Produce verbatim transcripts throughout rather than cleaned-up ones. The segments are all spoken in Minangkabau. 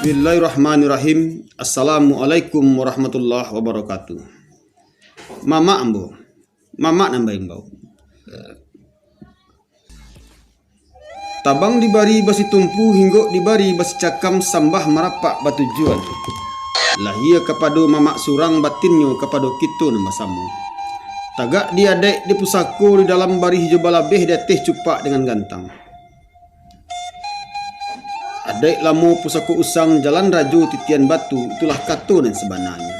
Bismillahirrahmanirrahim. Assalamualaikum warahmatullahi wabarakatuh. Mamak ambo, mamak nan baimbau. Tabang dibari basitumpu, hinggok dibari basicakam, sambah marapak batujuan. Lahia kapado mamak surang, batinnyo kapado kito nan basamo. Tagak di adaik di pusako, di dalam barih jo balabeh, di ateh cupak dengan gantang. Adaik lamo pusako usang, jalan rajo titian batu, itulah kato nan sabananyo.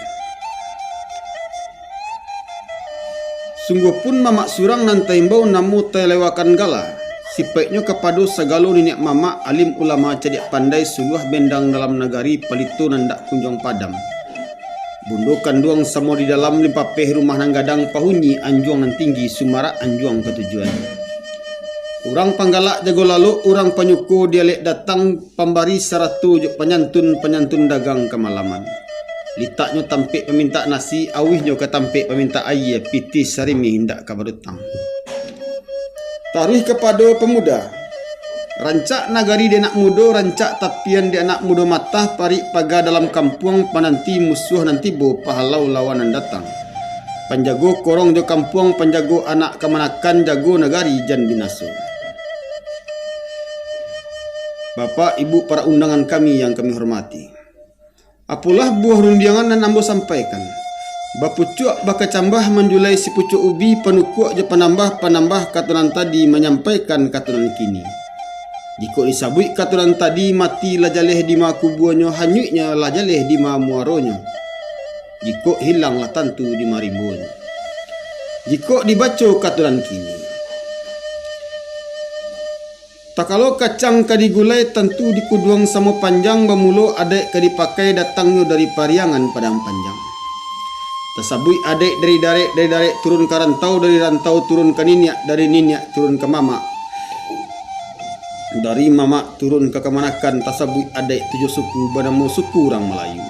Sungguah pun mamak surang nan taimbau, namo talewakan gala. Sipaiknyo kapado sagalo niniak mamak, alim ulama cadiak pandai, suluah bendang dalam nagari, palito nan dak kunjuang padam. Bundo kanduang samo di dalam, limpapeh rumah nan gadang, pahuni anjuang nan tinggi, sumarak anjuang katujuan. Urang panggalak jago lalok, urang panyuko dialek datang, pambari sarato jo panyantun, panyantun dagang kamalaman. Litaknyo tampek pamintak nasi, auihnyo ka tampek pamintak aia, pitih sarimih indak ka barutang. Taruih kapado pamuda. Rancak nagari di anak mudo, rancak tapian di anak mudo matah, parik paga dalam kampuang, pananti musuah nan tibo, pahalau lawan nan datang. Panjago korong jo kampuang, panjago anak kamanakan, jago nagari jan binaso. Bapak, Ibu, para undangan kami yang kami hormati. Apolah buah rundiangan nan ambo sampaikan. Bapucuak bakacambah manjulai sipucuak ubi, panukuak jo panambah, panambah kato nan tadi manyampaikan kato nan kini. Jikok disabuik kato nan tadi, mati lah jaleh dima kubuanyo, hanyuiknyo lah jaleh dima muaronyo. Jikok hilang lah tantu dima rimbonyo. Jikok dibaco kato nan kini. Takalo kacang ka digulai, tantu dikuduang samo panjang, bamulo adaik ka dipakai, datangnyo dari Pariangan Padang Panjang. Tasabuik adaik dari darek, dari darek turun ka rantau, dari rantau turun ka niniak, dari niniak turun ka mamak. Dari mamak turun ka kamanakan, tasabuik adaik tujuah suku, banamo suku urang Malayu.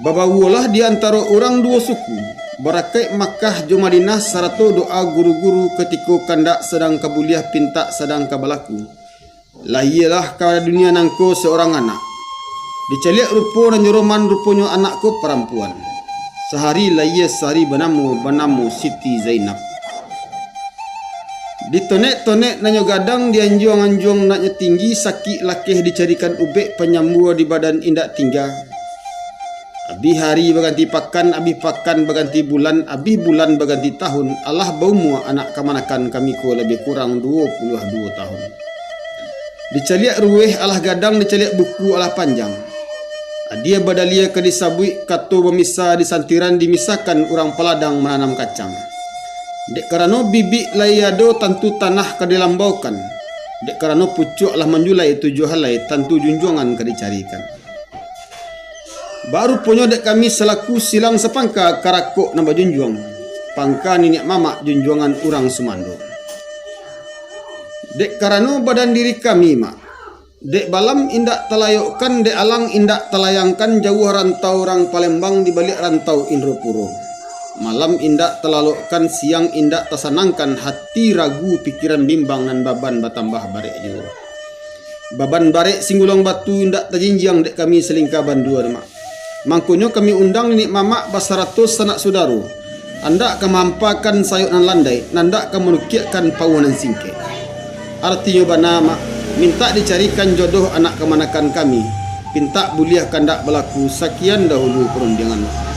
Babawuolah di antaro urang duo suku, barakaik Makkah jo Madinah, sarato doa guru-guru, katiko kandak sadang ka buliah, pintak sadang ka balaku. Lahialah ka dunia nangko saurang anak. Dicaliak rupo nan nyaroman, ruponyo anak ko parampuan. Sahari lahia sahari banamo, banamo Siti Zainab. Ditonek-tonek nan nyo gadang, dianjuang-anjuang nan nyo tinggi, sakik lakeh dicarikan ubek, panyambua di badan indak tingga. Abih hari baganti pakan, abih pakan baganti bulan, abih bulan baganti tahun, alah baumua anak kamanakan kami ko labiah kurang duo puluah duo tahun. Dicaliak ruweh alah gadang, dicaliak buku alah panjang. Adia badalia ka disabuik, kato bamisa di santiran, dimisakan urang paladang mananam kacang. Dek karano bibik lai ado, tantu tanah ka dilambaukan. Dek karano pucuak lah manjulai tujuah alai, tantu junjuangan ka dicarikan. Baruponyo dek kami salaku silang sapangka, karakok nan bajunjuang, pangka niniak mamak, junjuangan urang sumando. Dek karano badan diri kami, Mak, dek balam indak talayokkan, dek alang indak talayangkan, jauah rantau urang Palembang, di baliak rantau Indropuro. Malam indak talalokkan, siang indak tasanangkan, hati ragu, pikiran bimbang, nan baban batambah barek juo. Baban barek singguluang batu, indak tajinjiang dek kami salingka bandua, Mak. Mangkonyo kami undang niniak mamak basarato sanak sudaro, andak ka maampakan sayok nan landai, nan andak ka manukiakkan pauah nan singkek. Aratinyo bana, Mak, mintak dicarikan jodoh anak kamanakan kami, pintak buliah kandak balaku, sakian dahulu parundiangan.